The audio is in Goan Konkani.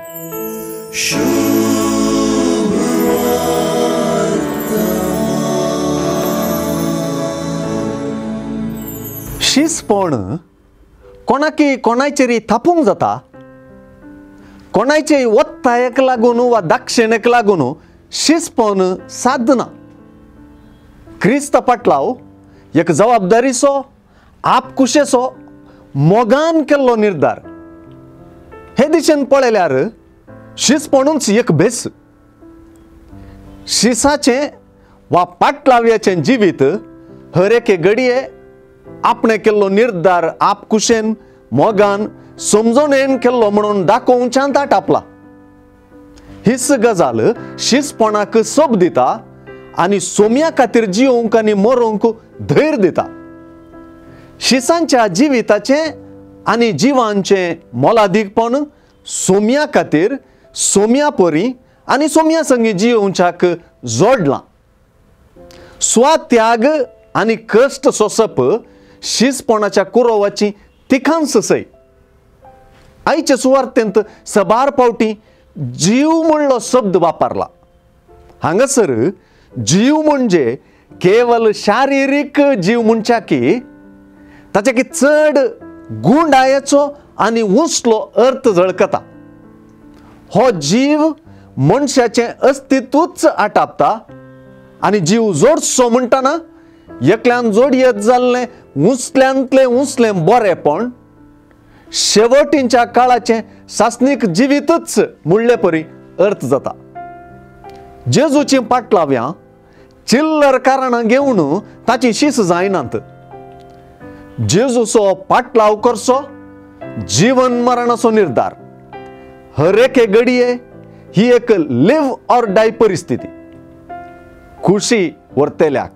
शिसपण कोणाकी कोणाचेरी थापूंक जाता, कोणाचे ಒತ್ತಾಯಕ್ಕೆ लागून वा दाक्षिणेक लागून शिसपण साधना. क्रिस्त पाटलाव एक जबाबदारीचो आपकुशेचो मोगान केल्लो निर्धार. हे दिशेन पळयल्यार शिसपणूच एक भेस. शिसाचें वा पाटलाव्याचें जिवीत हर एके घडये आपणे केल्लो निर्धार आपकुशेन मोगान समजोणेन केल्लो म्हणून दाखोवच्यान आटापला. हीच गजाल शिसपणाक सोब दिता आनी सोम्या खातीर जिवंक आनी मरोंक धैर्य दिता. शिसांच्या जिविताचें आनी जिवांचें मोलादीकपण सोम्या खातीर सोम्या परी आनी सोम्या संगी जिवच्याक जोडलां. स्वात्याग आनी कश्ट सोंसप शिसपणाच्या कुरोवाची तिखांस सय. आयचे सुवार्तेंत सबार पावटी जीव म्हणलो शब्द वापरला. हांगासर जीव म्हणजे केवल शारिरीक जीव म्हणच्या की ताच्या की चड गुंडायेचो आनी उंचलो अर्थ झळकता. हो जीव मनशाचें अस्तित्वूच आटापता आनी जीव जोडसो म्हणटना एकल्यान जोडयेत जाल्लें उंचल्यांतलें उंचलें बरेपण शेवटींच्या काळाचें सासणीक जिवीतच म्हणले परी अर्थ जाता. जेजूची पाटलाव्यां चिल्लर कारणां घेवन ताची शीस जायनात. जेजूचो पाटलाव करचो जीवन मरणाचो निर्धार. हर एके घडये ही एक लिव ऑर डाय परिस्थिती. खुशी व्हरतल्याक.